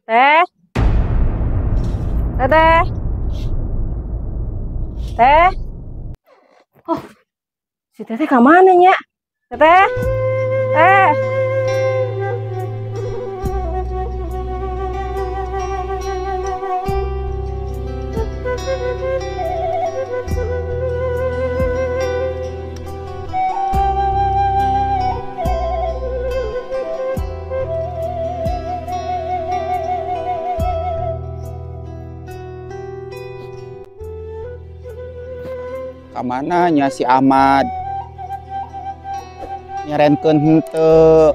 Teh. Teteh. Teh. Oh. Si teteh ka mana nya? Teteh. Teh. Kamana nya si Ahmad nyerenkeun henteu,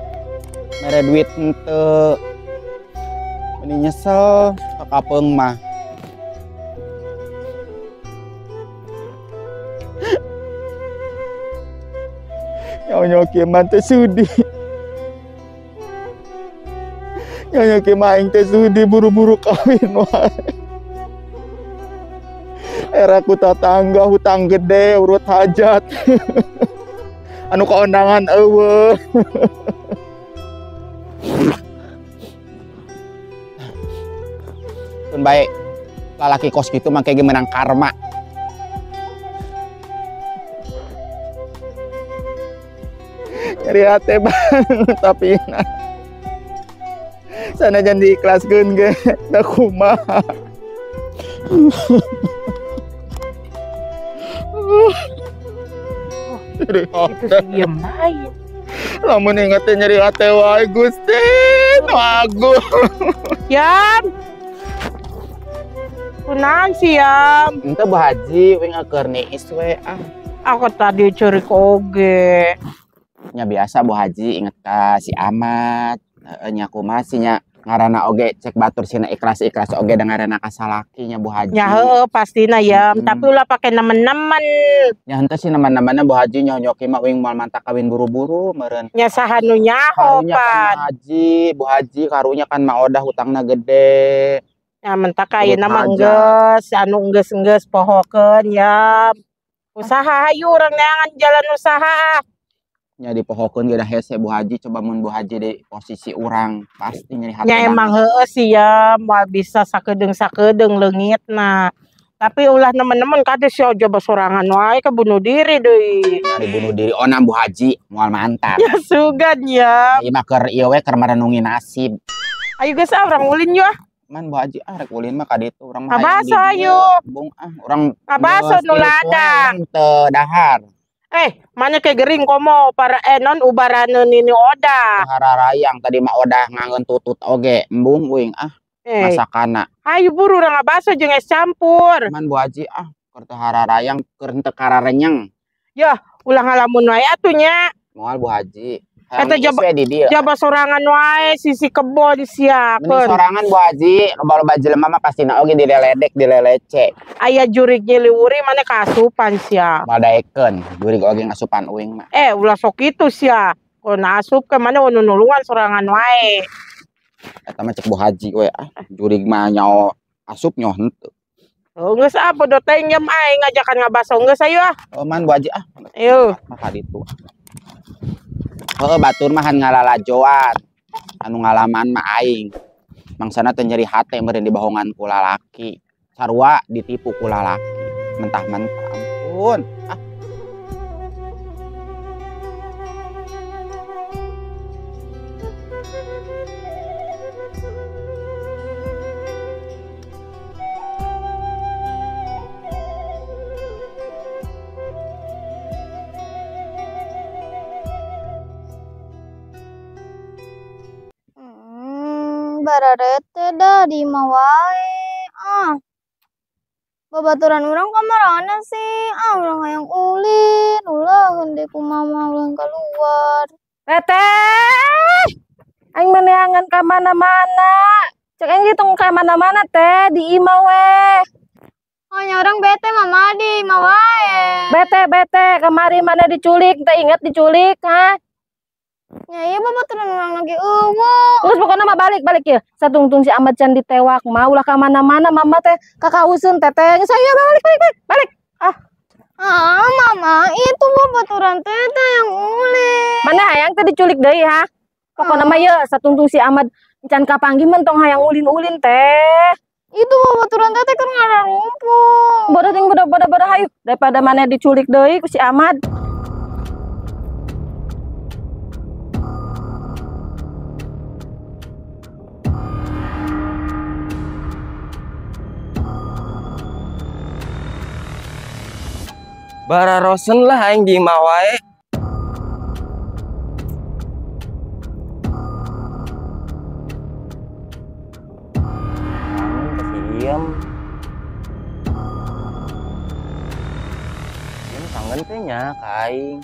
mere duit henteu, meni nyesel ka kapeung mah. Nyonya kieu mah teu sudi, nyonya kieu mah aing teu sudi buru-buru kawin wae. Era ku tatangga hutang gede urut hajat. Anu kaondangan eueuh. Tun bae lalaki kos kitu mah kayak menang karma. Nyeri hate banget tapi nah. Sanajan diikhlaskeun ge da kumaha. Nyeri Itu hate. si diem lain. Lamun inget teh nyeri hate wae Gusti, nu agung. Yam. Kunaon sih Yam? Henteu Bu Haji, uing keur niis we ah. Aku tadi ceurik oge. Nya biasa Bu Haji inget ka si Ahmad. Heeh nya kumaha sih nya ngaranna oge cek batur sina ikhlas-ikhlas oge da ngaranna ka salaki nya Bu Haji. Nya heueuh pastina Yam, tapi ulah pake nemen-nemen. Nya henteu sih nemen-nemenna Bu Haji nyonya kieu mah uing moal mantak kawin buru-buru meureun. Nya saha nu nyaho Karunya kan pan. Ma Haji, Bu Haji karunya kan Ma Odah hutangna gede. Nya mentak ayeuna Urut mah hajat. enggeus, anu enggeus-enggeus pohokeun Yam. Usaha hayu urang neangan jalan usaha. Nya dipohokeun ge da hese Bu Haji, coba mun Bu Haji di posisi urang pasti nyeri hate Nya emang banget. heueuh sih Yam, moal bisa sakedeung-sakedeung leungitna. Tapi ulah nemen-nemen kade sia aja basorangan wae ke bunuh diri deui. Nyari bunuh diri onam Bu Haji, moal mantap. Ya sugan Yam. Ieu mah keur ieu we keur merenungi nasib. Ayo geus ah urang ulin yeuh ah. Man Bu Haji ah rek ulin mah ka ditu urang mah hayang di Kabaso dieu. ayo. Bung ah urang Kabaso geus nu tilu poe lada. urang teu dahar. Mana ke gering komo para non ubaraneun ini Odah. Hararayang tadi mah Odah ngangeun tutut oge embung uing ah. Masakana. Ayo buru urang ngabaso jeung es campur. Man Bu Haji ah keur teu hararayang keur henteu kararenyeng. Yah, ulah ngalamun wae atuh nya. Moal Bu Haji. Eta Hayang geus we di dieu. jaba sorangan wae sisi kebon sia Mending keun. sorangan Bu Haji, loba-loba jelema mah pastina oge dileledek, dilelece. Aya jurig nyiliwuri mana kaasupan sia. Moal daekeun, jurig oge ngasupan uing mah. Ulah sok kitu sia. Kun asup ke mana nulungan sorangan wae. Eta mah cek Bu Haji we ah, jurig mah nyaho asup nyaho henteu. Oh, geus ah bodo teh nyem aing ngajakan ngabaso geus ayo ah. Oh, man Bu Haji ah. Ayo. Mah ka ditu. Heueuh batur mah han ngalalajoan. Anu ngalaman mah aing. Mangsana teh nyeri hate meureun dibohongan ku lalaki. Sarua ditipu ku lalaki. Mentah-mentah ampun. Ah. Bararete dah di imah wae. Ah. Babaturan urang kamarana sih? Ah, urang hayang ulin, ulah henteu kumaha ulin keluar. Teteh. Aing meneangan ka mana-mana. Cek aing ge tong ka mana-mana teh di imah we. Hanya orang bete mama di imah wae. Bete bete kemari mana diculik, teh inget diculik, ha? Ya iya babaturan urang lagi eueuh. Terus pokoknya mah balik balik ya. Satungtung si Ahmad can ditewak mah ulah ka mana-mana mama teh kakauseun teteh. Saya balik balik balik balik. Ah. Ah, mama itu babaturan teteh yang ulin. Mana hayang teh diculik deui ha? Pokona mah ye satungtung si Ahmad can kapanggih mentong hayang ulin-ulin teh. Itu babaturan teteh keur ngararumpuk. Bodoh ting bodoh hayu daripada maneh diculik deui ku si Ahmad. Bararosen lah aing di imah wae. Kangen ke si Iem. Iem kangen teh nya ka aing.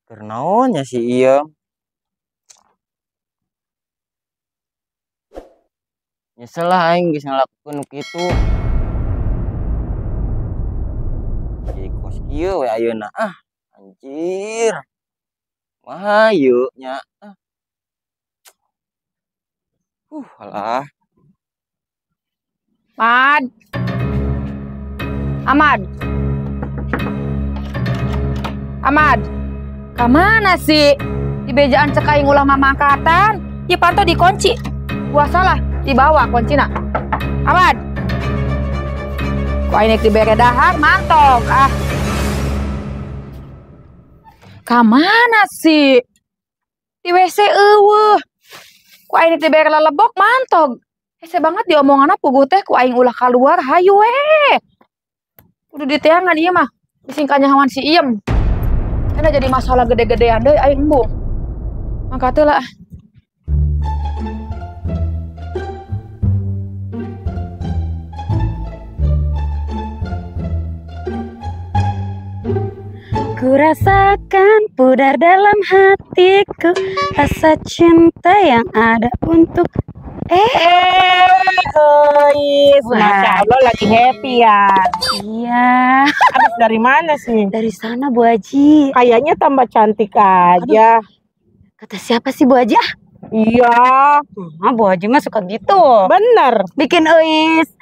Keur naon nya si Iem? Nyesel lah aing geus ngalakukeun nu kitu. Kieu we ayeuna ah anjir. Wah ieu nya ah. Alah. Mad. Ahmad. Ahmad. Ka mana sih? Di bejaan cek aing ulah mamangkatan, ieu panto dikunci. Gua salah, dibawa kuncina. Ahmad. Ku aing nek dibere dahar mantog ah. Ka mana sih? Di WC eueuh. Ku aing dibere lalebok mantog. Hese banget diomonganna puguh teh ku aing ulah kaluar hayu we. Kudu diteangan ieu mah. Bising kanyahoan si Iem. Kana jadi masalah gede-gedean deui aing embung. Mangkat heula. Ku rasakan pudar dalam hatiku rasa cinta yang ada untuk Ois, Masya Allah lagi happy ya. Iya. Habis dari mana sih? Dari sana Bu Haji. Kayaknya tambah cantik aja. Aduh, kata siapa sih Bu Haji? Ah? Iya. Nah, Bu Haji mah suka gitu. Bener. Bikin Ois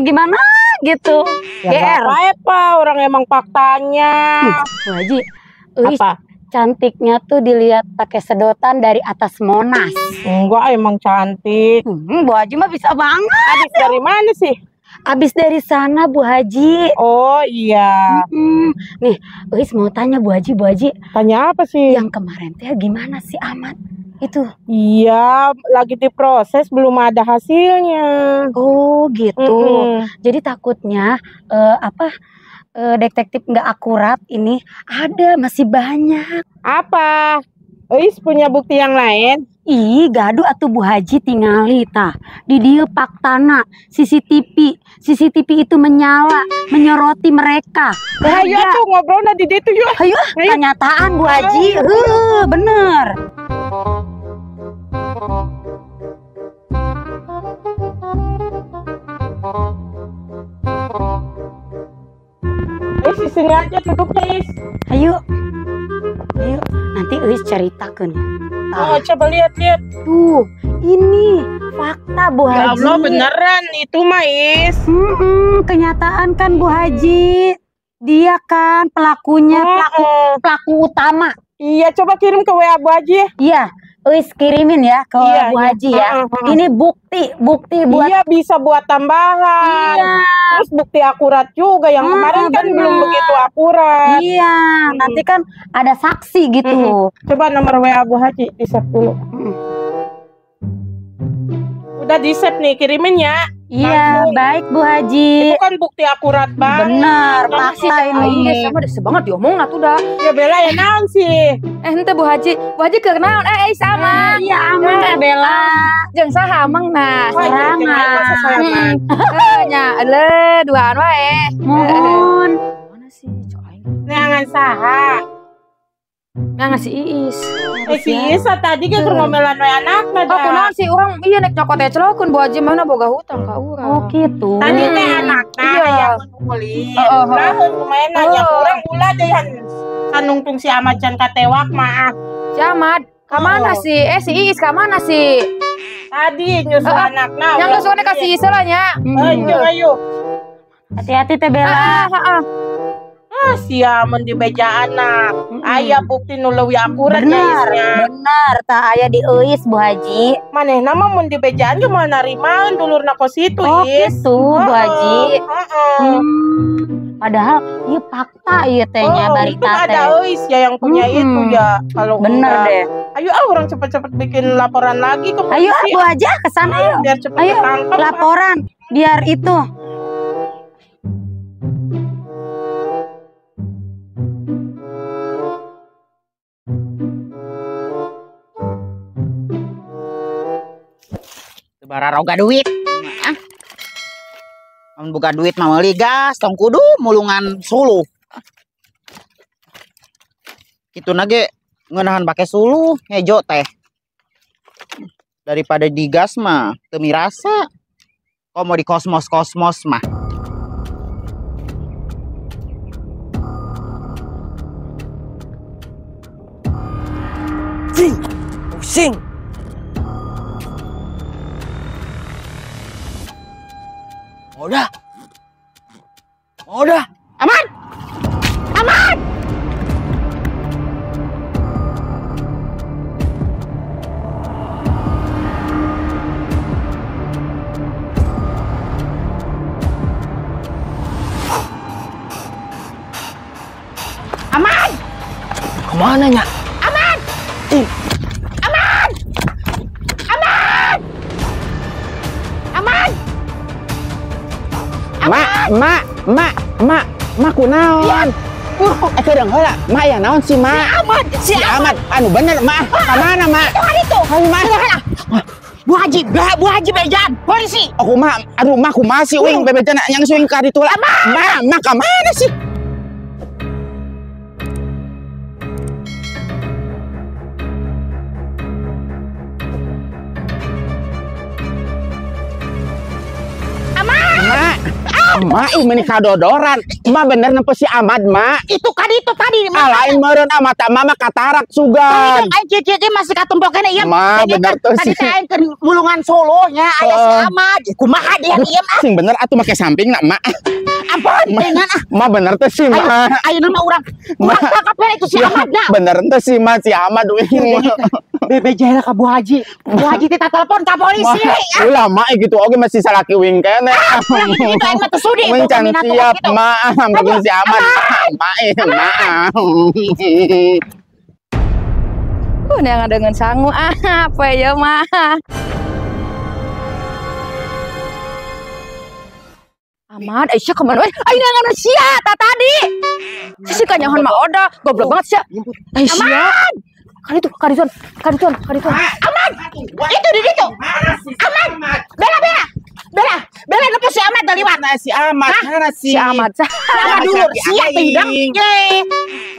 gimana gitu. Ya, apa orang emang faktanya. Bu Haji, Ois apa? Cantiknya tuh dilihat pakai sedotan dari atas Monas. Enggak, emang cantik. Bu Haji mah bisa banget. Abis dari mana sih? Abis dari sana Bu Haji. Oh iya. Nih, Ois mau tanya Bu Haji, Bu Haji. Tanya apa sih? Yang kemarin teh gimana sih Ahmad? Itu. Iya, lagi diproses belum ada hasilnya. Oh gitu. Jadi takutnya detektif nggak akurat ini ada masih banyak. Apa? Ois punya bukti yang lain? Ih, gaduh atuh Bu Haji tingali tah. Di dieu faktana CCTV. CCTV itu menyala, menyoroti mereka. Ayo tuh ngobrolna di ditu yuk. Ayo, kenyataan Bu Haji. Heuh, bener. Is, di sini aja duduk, Is. Ayo. Ayo, nanti Is ceritakan. Oh, coba lihat-lihat. Tuh, ini fakta Bu Haji. Ya Allah, beneran itu mah, Is. Kenyataan kan Bu Haji. Dia kan pelakunya, pelaku utama. Iya, coba kirim ke WA Bu Haji ya. Iya, Uis kirimin ya ke Bu Haji ya. Ini bukti buat. Iya, bisa buat tambahan. Iya. Terus bukti akurat juga yang kemarin kan belum begitu akurat. Iya, nanti kan ada saksi gitu. Coba nomor WA Bu Haji di-save dulu. Udah di-save nih, kirimin ya. Iya, langsung. Baik Bu Haji. Itu kan bukti akurat banget. Benar, fakta ini. Sama deh banget diomong atuh dah. Ya Bella ya naon sih? Henteu Bu Haji. Bu Haji keur naon? Sama. Iya, aman Bella. Jeung saha amang nah? Sorangan. Heuh nya, eleuh duaan wae. Mohon. Mana sih cok aing? Neangan saha? Neangan si Iis. Si Isa tadi kan ngomelan we anakna dah. Oh, kunaon sih urang iya nek nyokot teh celokeun Bu Haji mana boga hutang ka urang. Oh gitu. Tadi teh anakna hayang ulin. Lah lumayan nanya kurang ulah deh sanungtung si Ahmad can katewak mah. Si Ahmad ka mana sih? Si Iis ka mana sih? Tadi nyusul anakna. Yang nyusulna ka si Isa lah nya. Ayo ayo. Hati-hati teh Bella. Heeh. Ah, sia mun di bejaan aya bukti nu leuwih akurat bener, bener tah aya di Euis Bu Haji. Manehna mah mun di bejaan ge moal narimaan dulurna kos itu, oh, Is. Gitu, Bu Haji. Padahal ieu fakta ieu teh nya barita teh. Ada Euis ya yang punya itu ya kalau bener enggak. Deh. Ayo ah orang cepet-cepet bikin laporan lagi ke polisi. Ayo ah, Bu aja ke sana yuk. Biar cepet ayo ketangkep. Laporan biar itu. Bararoga duit. Ah. Mun boga duit mah meuli gas, tong kudu mulungan suluh. Kituna ge ngeunahan bake suluh ngejo teh. Daripada digas mah teu mirasa. Komo di kosmos-kosmos mah. Cing, pusing. Udah. Udah. Aman. Aman. Aman. Kemana nya? Aman. Aman. Aman. Aman. Mak, mak, mak, mak, mak kunaon? Kedeung heula, mak ya naon sih mak? Si Ahmad, si Ahmad, anu bener mak, ka mana mak? Itu hari itu. Hayu mak. Bu Haji, Bu Haji bejan, polisi. Oh mak, aduh mak kumaha sih uing bebejan yang suing ka ditu lah. Mak, mak ka mana sih? Mak, ih meuni kadodoran. Mak bener nempe si Ahmad, mak. Itu kan itu tadi. Lain meureun ah mata mama katarak sugan. Aing kieu masih katumpok keneh ieu. Mak bener tuh tadi sih. Tadi teh aing keur mulungan solo nya aya si Ahmad. Kumaha dia ieu mah? Sing bener atuh make samping na, mak. Ampun, dengan ah. Mak bener teh sih, mak. Ayeuna mah urang. Urang tangkap heula itu si Ahmad na. Bener teh sih, mak si Ahmad uing. Bebeja ka Bu Haji. Bu Haji teh telepon ka polisi. Ulah mak gitu oge masih salaki uing keneh. Ulah gitu aing mah teu sudi. Mencan siap mak, bagus si Ahmad. Mak, mak. Yang dengan sangu ah, apa ya mah. Ahmad, Aisyah kemana? Ayo ngan sia ta tadi. Sisi kanyahan mah oda, goblok banget sia. Aisyah. Kali itu, kali tuan, kali tuan, kali tuan. Ahmad, itu di situ. Ahmad, Bella, Bella, Bella, Bella, lepas si Ahmad dari mana? Si Ahmad, mana si Ahmad? Si Ahmad dulu, siap hidang. Ye,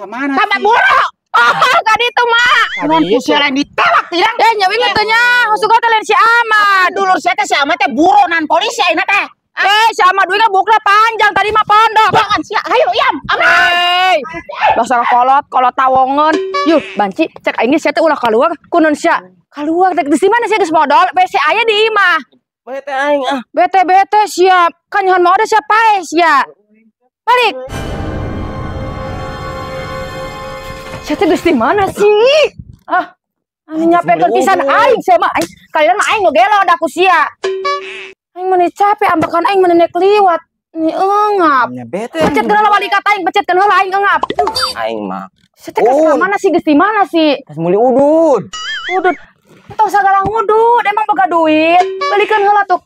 kemana? Sama buruk. Oh, kali itu mak. Non kusiaran ditewak tidak? Eh, nyawi ngetenya, suka kalian si Ahmad. Dulur saya teh si Ahmad teh buronan polisi ayeuna teh. Eh, si Ahmad duitnya bukna panjang tadi mah pondok. Bangan sia, ayo iam. Aman. Dasar kolot, kolot tawongan. Yuk, banci, cek aing sia teh ulah keluar, kunon sia. Keluar teh di mana sia geus modal, WC aya di imah. Bete aing ah. Bete bete siap. Kan nyahan mau ada siapa eh sia. Balik. Sia teh geus di mana sih? Ah, anu nyapekeun pisan aing sia mah. Aing kalian mah aing nu gelo da ku sia. Aing meni capek ambekan aing meni nek liwat. Ni engap. Pencet heula wali kata aing, pencetkeun heula aing engap. Aing mah. Sia teh geus mana sih geus di mana sih? Geus meuli udud. Udud. Tong sagala ngudud, emang boga duit. Belikeun heula tuh.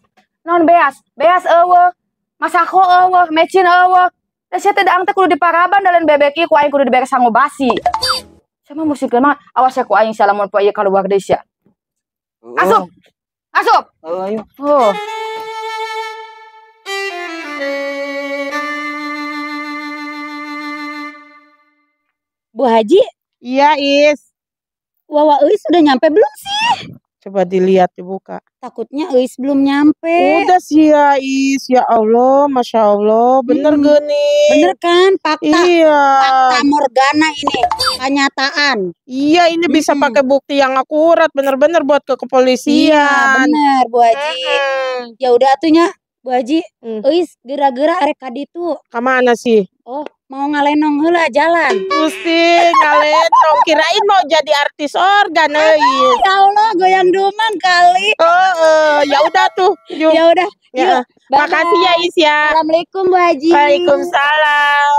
Naon beas? Beas eueuh. Masako eueuh, mecin eueuh. Da sia teh daang teh kudu diparaban da lain bebek ieu ku aing kudu dibere sangu basi. Sia mah musikeun mah awas ya ku aing sia lamun poe ieu kaluar deui sia. Asup. Asup. Heuh ayo. Oh. Bu Haji? Iya, Is. Wawa Euis udah nyampe belum sih? Coba dilihat, dibuka. Takutnya Euis belum nyampe. Udah sih ya, Is. Ya Allah, Masya Allah. Bener gini. Bener kan? Fakta. Iya. Fakta Morgana ini. Kenyataan. Iya, ini bisa pakai bukti yang akurat. Bener-bener buat ke kepolisian. Iya, bener Bu Haji. Ya udah atunya, Bu Haji. Euis gera-gera arek ka ditu. Ka mana sih? Oh, Mau ngalenong heula jalan. Gusti, ngalenong kirain mau jadi artis organ euy. Ya Allah, goyang dumang kali. Heeh, ya udah tuh. Yuk. Ya udah. Ya. Yuk. Makasih ya Is ya. Assalamualaikum Bu Haji. Waalaikumsalam.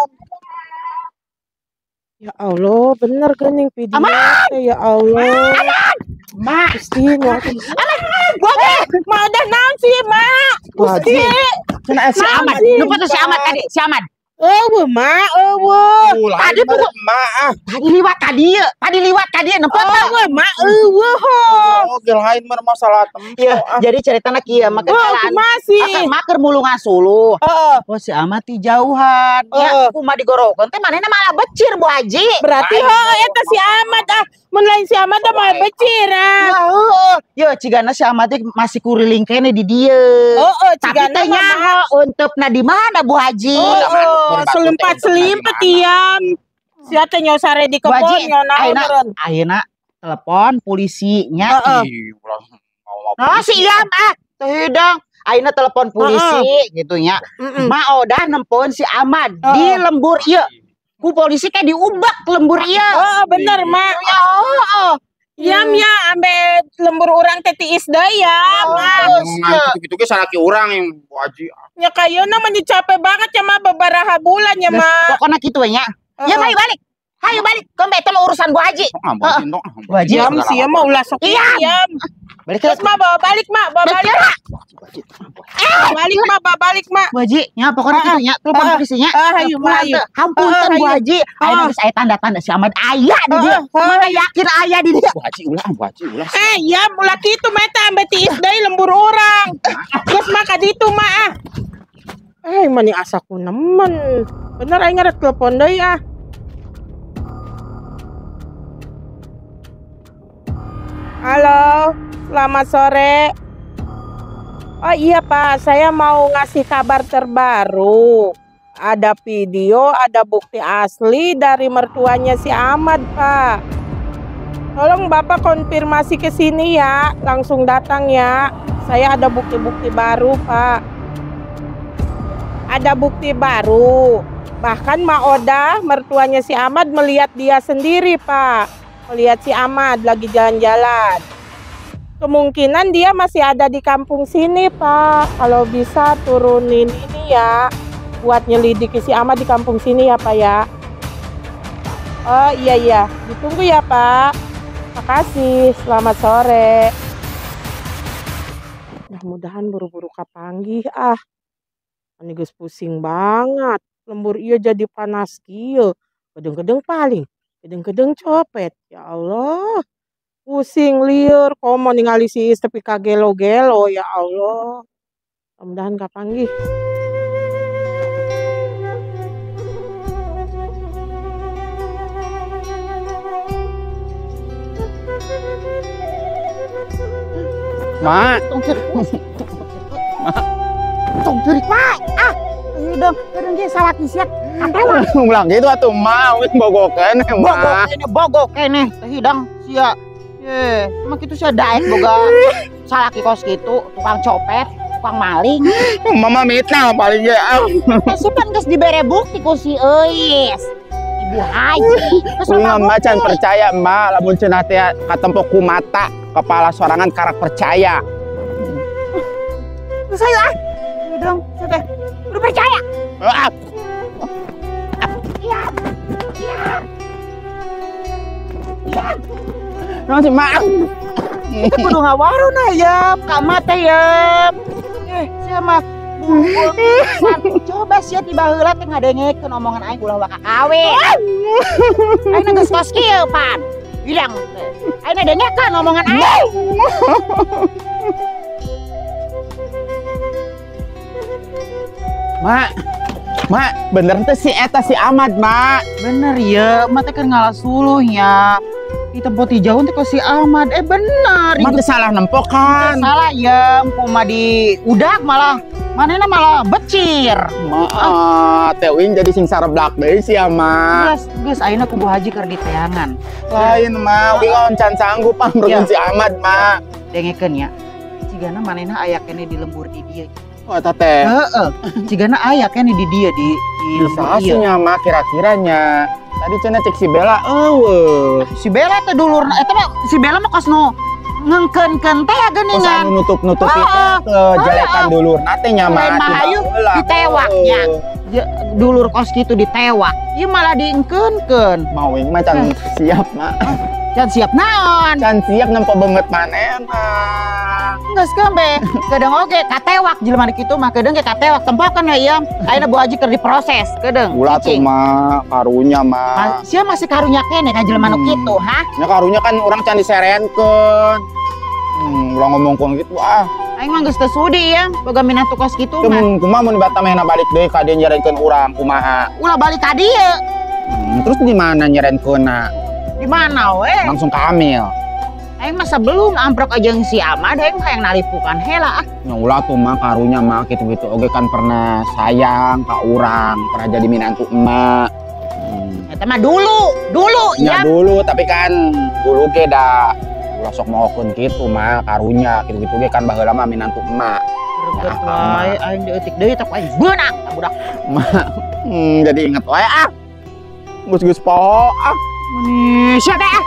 Ya Allah, bener geuning video teh ya Allah. Mak, Gusti, Aman. Ma udah naon sih, Mak? Gusti. Cenah si Ahmad. Lupa tuh si Ahmad tadi, si Ahmad. Eueuh, Mak, eueuh. Tadi pugu Mak ah. Tadi liwat ka dieu, tadi liwat ka dieu nempo teu. Eueuh, Mak, eueuh. Oh, ge lain mah masalah tempo. Iya, jadi ceritana kieu mah Oh, kumaha sih? Maker mulungan suluh. Heeh. Oh si Ahmad ti jauhan. Ya, kumaha digorokeun teh manehna malah becir Bu Haji. Berarti heuh eta si Ahmad ah. Mun lain si Ahmad mah becir ah. Ya heueuh. Ye cigana si Ahmad teh masih kuriling kene di dieu. Heeh, Tapi cigana teh mah nyaho euntepna di mana Bu Haji? Oh, selempet-selempet iam. Sia teh nyosare di Bu kebon Haji, nyonaon ayeuna meureun. ayeuna telepon polisinya. Heeh. Ih, ulah mau Nah, si Iam ah, teu hidung. Ayeuna telepon polisi gitu nya. Heeh. Ma Odah nempoeun si Ahmad di lembur ieu. Ku polisi teh diubek lembur ieu. Heeh, bener, Mak. Ya heeh. Iam ya ambe lembur urang teh tiis deui ya, Mak. Gitu-gitu ge salaki urang yang Bu Haji. Nya kayeuna mah capek banget ya mah babaraha bulan ya mah. Pokokna kitu we nya. Ya hayu balik. Hayu balik. Kombe eta mah urusan Bu Haji. Sok ah, Bu Haji, entong, ah, Bu Haji. Iam sih ya mah ulah sok Iam. iam. Balik ke Terus mah bawa balik mak, bawa balik. Balik mak, bawa balik mak. Bu Haji, nya pokokna kitu nya, telepon polisinya. Ah, hayu mak, hayu. Hampunten Bu Haji. Ayeuna geus aya tanda-tanda si Ahmad aya di dieu. Mana yakin aya di dieu. Bu Haji ulah, Bu Haji ulah. Eh, ya ulah kitu mah eta ambe tiis deui lembur urang. Geus mah ka ditu mah ah. Eh, mani asa ku nemen. Bener aing ngarep telepon deui ah. Halo, selamat sore. Oh iya Pak, saya mau ngasih kabar terbaru. Ada video, ada bukti asli dari mertuanya si Ahmad Pak. Tolong Bapak konfirmasi ke sini ya, langsung datang ya. Saya ada bukti-bukti baru Pak. Ada bukti baru. Bahkan Ma Odah, mertuanya si Ahmad melihat dia sendiri Pak. Melihat si Ahmad lagi jalan-jalan. Kemungkinan dia masih ada di kampung sini Pak. Kalau bisa turunin ini ya, buat nyelidiki si Ahmad di kampung sini ya Pak ya. Oh iya iya, ditunggu ya Pak. Makasih, selamat sore. Mudah-mudahan buru-buru kapanggih ah. Ini geus pusing banget. Lembur ieu jadi panas kieu. Gedeng-gedeng paling, gedeng-gedeng copet. Ya Allah. Pusing liur, komo ningali si Is tapi kagelo-gelo ya Allah. Mudah-mudahan kapanggih. Mak, Tong ceurik. Tong ceurik wae. Ah, hidung, hidung ge salaki sia. Katelah. ulah gitu atuh Mak, geus bogo keneh, Bogo Mak. keneh, bogo keneh. Teh hidang sia. Ye, emang kitu sia daek boga salaki kos kitu, tukang copet, tukang maling. Mama mitnah paling ge ah. Teh si pan geus dibere bukti ku si Euis. Ibu Haji. Terus Bunga loba macan bukti. percaya Mak, lamun cenah teh katempo ku mata kepala sorangan karak percaya. Terus ayo ah. Hidung, sia teh. Udah percaya. Ah, Iya. Iya. Iya. naon sih Mak? Itu kudu ngawarun ayam, ka mah teh yam. Eh, sia mah bungkul pisan. Coba sia tiba heula teh ngadengekeun omongan aing ulah waka kawin. Aing geus kos kieu pan. Hilang teh. Aing ngadengekeun omongan aing. Mak, Mak, bener teh si eta si Ahmad, Mak. Bener ya, mah teh keur ngalah suluh nya. Di tempat di jauh teh si Ahmad. Eh bener. Mak teh salah nempokan. Salah ya, kumaha di udak malah manehna malah becir. Mak, teh uing jadi sing sareblak deui sia, Mak. Geus, geus ayeuna ku Bu Haji keur diteangan. Lain, Mak, uing can sanggup ah Iya. si Ahmad, Mak. Dengekeun ya. Cigana manehna aya keneh di lembur di dieu. Oh eta teh. Heeh. Cigana aya keneh di dieu di lembur ieu. Nya mah kira-kiranya. Tadi cenah cek si Bella eueuh. Si Bella teh dulurna eta mah si Bella mah kos nu ngengkeun-keun teh geuningan. Kos anu nutup-nutupi teh kejelekan dulurna teh nya mah. Hayu ditewaknya. Dulur kos kitu ditewak. Ieu malah diengkeun-keun. Mawing mah can siap mah. Can siap naon? Can siap nempo beungeut manehna. Geus kembe, kedeung oge katewak jelema kitu mah kedeung ge katewak tempokeun we ieu. Ayeuna Bu Haji keur diproses kedeung. Ulah tuh mah karunya mah. Sia masih karunya keneh ka jelema nu kitu, hah? Nya karunya kan urang can diserenkeun. Ulah ngomongkeun kitu ah. Aing mah geus teu sudi ya, boga minantu kos kitu mah. Kumaha mun bata mehna balik deui ka dieu nyerenkeun urang kumaha? Ulah balik ka dieu. Terus di mana nyerenkeunna? Di mana we? Langsung ke Amil. Aing mah sebelum amprok aja si Ahmad aing hayang nalipukan heula ah. Nya ulah tuh mah karunya mah kitu-kitu oge kan pernah sayang ka urang, pernah jadi minantu emak. Eta mah dulu ya. Dulu tapi kan dulu ge da ulah sok mohokeun kitu mah karunya kitu-kitu ge kan baheula mah minantu emak. Greget wae aing dieutik deui teh aing beunang ka budak. Mah jadi inget wae ah. Geus-geus poho ah. Meni sia teh ah.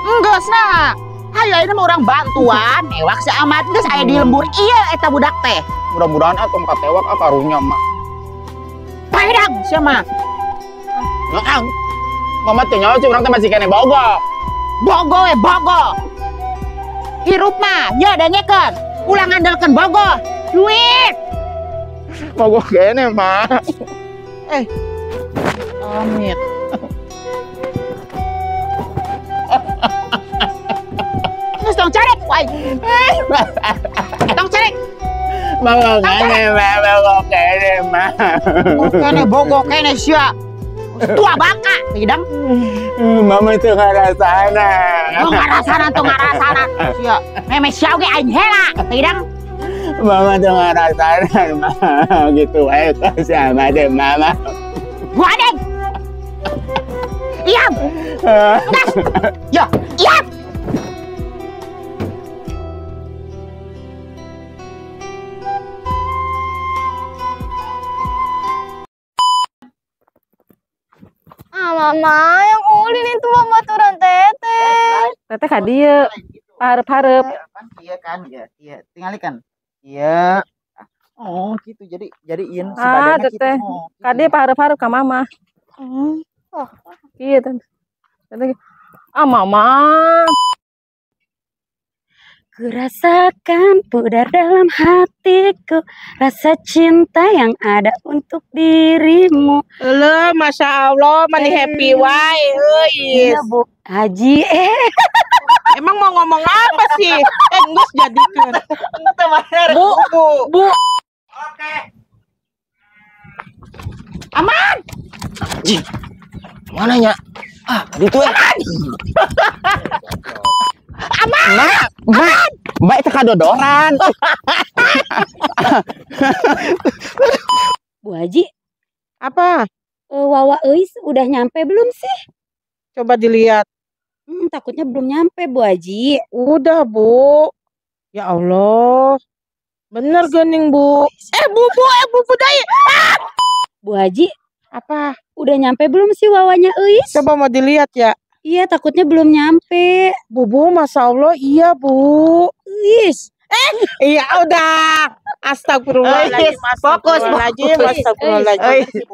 Enggeus nah. Hayu ayeuna mah urang bantuan newak si Ahmad geus aya di lembur ieu eta budak teh. Mudah-mudahan ah tong katewak ah karunya mah. Paedang sia mah. Heeh. Mama teh nyaho sih urang teh masih keneh bogo. Bogo we bogo. Hirup mah nya dengekeun. Ulah ngandalkeun bogo. Duit. Bogo keneh mah. Amit. Terus tong carek, wai. Tong carek. Bogo kene, bogo kene, mah. Kene bogo kene sia. Tua bangka, hidang. Mama itu ngarasana. Oh, ngarasana tuh ngarasana. Sia, meme sia oge aing heula, hidang. Mama tuh ngarasana, mah. Gitu wae sama deh mama. Gua deng. Iya. Gas. Ya, iya. Ah, mama yang ulin itu babaturan teteh. Teteh ka dieu. Hareup-hareup. Iya kan, ya, iya. Tingali kan. Iya. Oh, gitu. Jadi ieu si badannya teteh. Gitu. Oh, gitu. Ka dieu pahareup-hareup ka mama. Oh. Iya, tante. Tante. Ah, mama. Ku rasakan pudar dalam hatiku rasa cinta yang ada untuk dirimu. Leuh, Masya Allah, mani happy wae euy. Iya, Bu Haji. Emang mau ngomong apa sih? Geus jadikeun. Bu, Bu. Oke. Aman. Ji. Mana nya? Ah, ditu ya. Aman. Mak, Mbak itu kadodoran. Bu Haji. Apa? Wawa Euis udah nyampe belum sih? Coba dilihat. Takutnya belum nyampe Bu Haji. Udah Bu. Ya Allah. Bener gening Bu. Bu, Bu dai. Ah! Bu Haji. Apa? Udah nyampe belum sih wawanya Euis? Coba mau dilihat ya. Iya, takutnya belum nyampe. Bu, Masya Allah, iya Bu. Euis. Iya udah. Astagfirullahaladzim. Fokus, Astagfirullahaladzim. Astagfirullahaladzim.